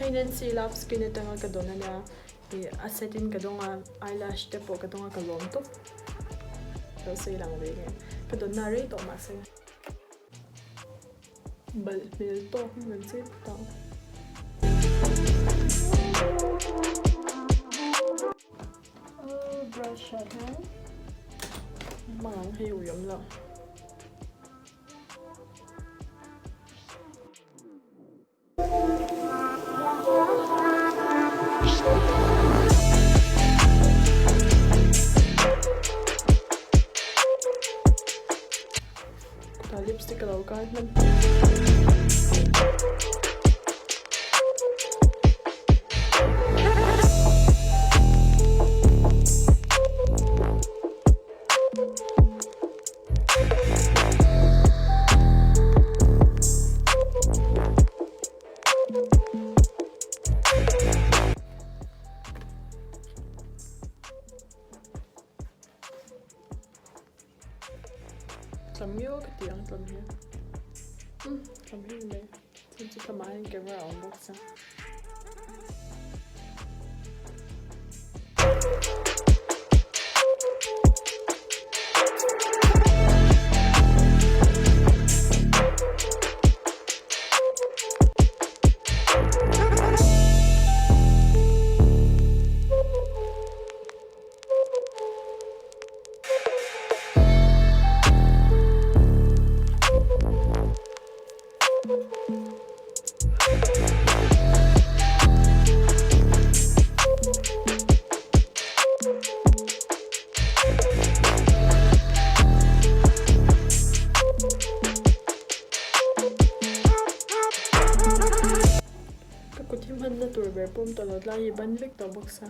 Hei Nancy Love Skin atanga ka dawn ania ih a set in ka dawng a eyelash te pawh ka dawng a ka lawm tawp lo sawi lang ve nge ka dawn na rei tawh mahse. Balh hmel tawk in kan chei phawt ang. Brush ah hian hmang ang hei ui awm lo. Kutah lipstick a lo kai hman. Tlam ngiau ka ti ang tlam hi. Umm tlam hi ni mai. Chuan chu tlamah hian camera a awm bawk sia. Ka kut hi hmanna tur ber pawm tawh lo tlai hi ban vek tawh bawk sa.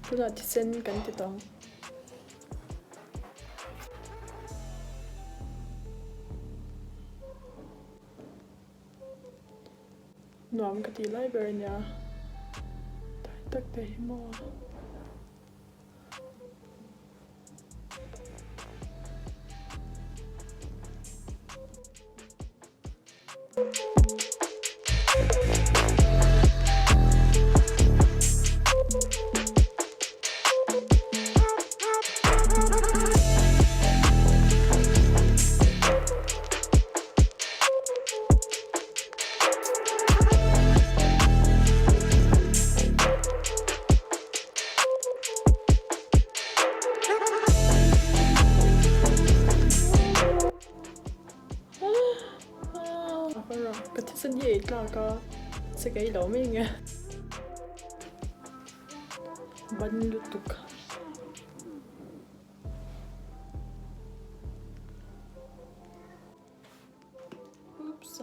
Tunah thisen kan ti tawh ang. Nuam ka tih lai ber a nia. Tai tak te hi maw. Ka thisen hi ei tlak a che kei lo mai nge ban lutuk. Oops.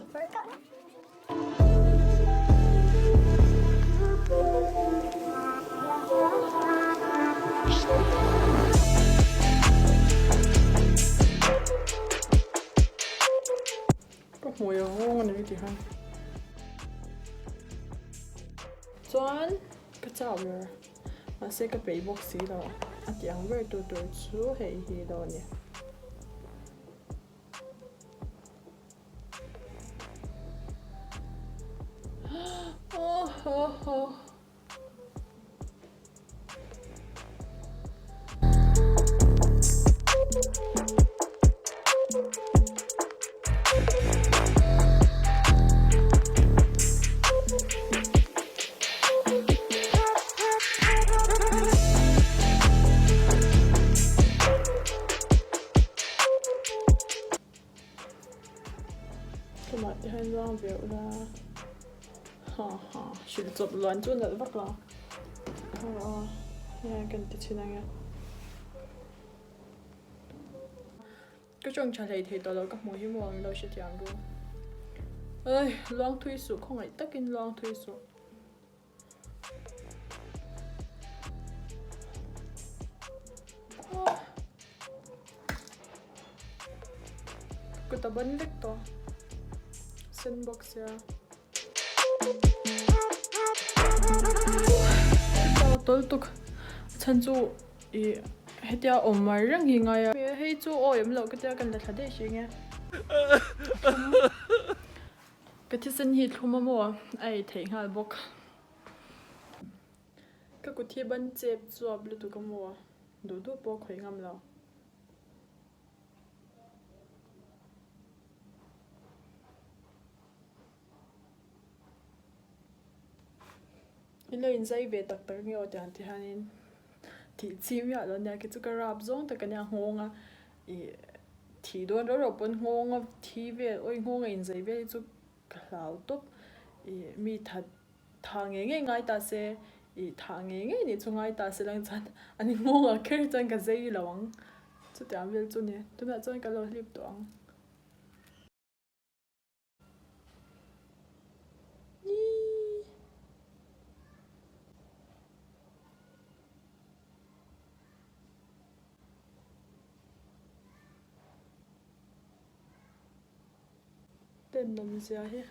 Ka hmui a nghawng a ni ti khan. Chuan ka chau ber. Mahse ka peih bawk si lo. A ti ang ber tu tur chu hei hi dawn a ni. Tumah te hian ruang ve ula ha ha hrilh chawp luan chu nalh vak lo aw hei kan ti chhin ang e ka tawng tha hlei thei tawh lo ka hmuh hi maw ang lo hrethiam ru ai luang thui suh khawngaih takin luang thui suh. Kut a ban vek tawh sen bawk sia. Tawlh tuk a chhan chu ih hetia awm mai reng hi ngai a. Hei chu awi awm loh ka tia kan la thla daih hrih nge. Ka thisen hi thlum a maw a ei theih nghal bawk. Ka kut hi ban chep chuap lutuk a maw duh duh pawh khawih ngam lo. In lo inzai ve tak tak nge aw tiang ti hianin tih chi miah lo nia kei chu ka rap zawng tak a nia nghawng a ih thih dawn rauh rauh pawn nghawng a thi vel awi nghawng a inzai vel hi chu ka hlau tawp ih mi that tha ngei ngei ngai ta se ih tha ngei ngei nih chu ngai ta se lang chuan an nghawng ah kher chuan ka zai lo ang chutiang vel chu ni tunah chuan ka lo hlip tawh ang. Tenawm zia hi.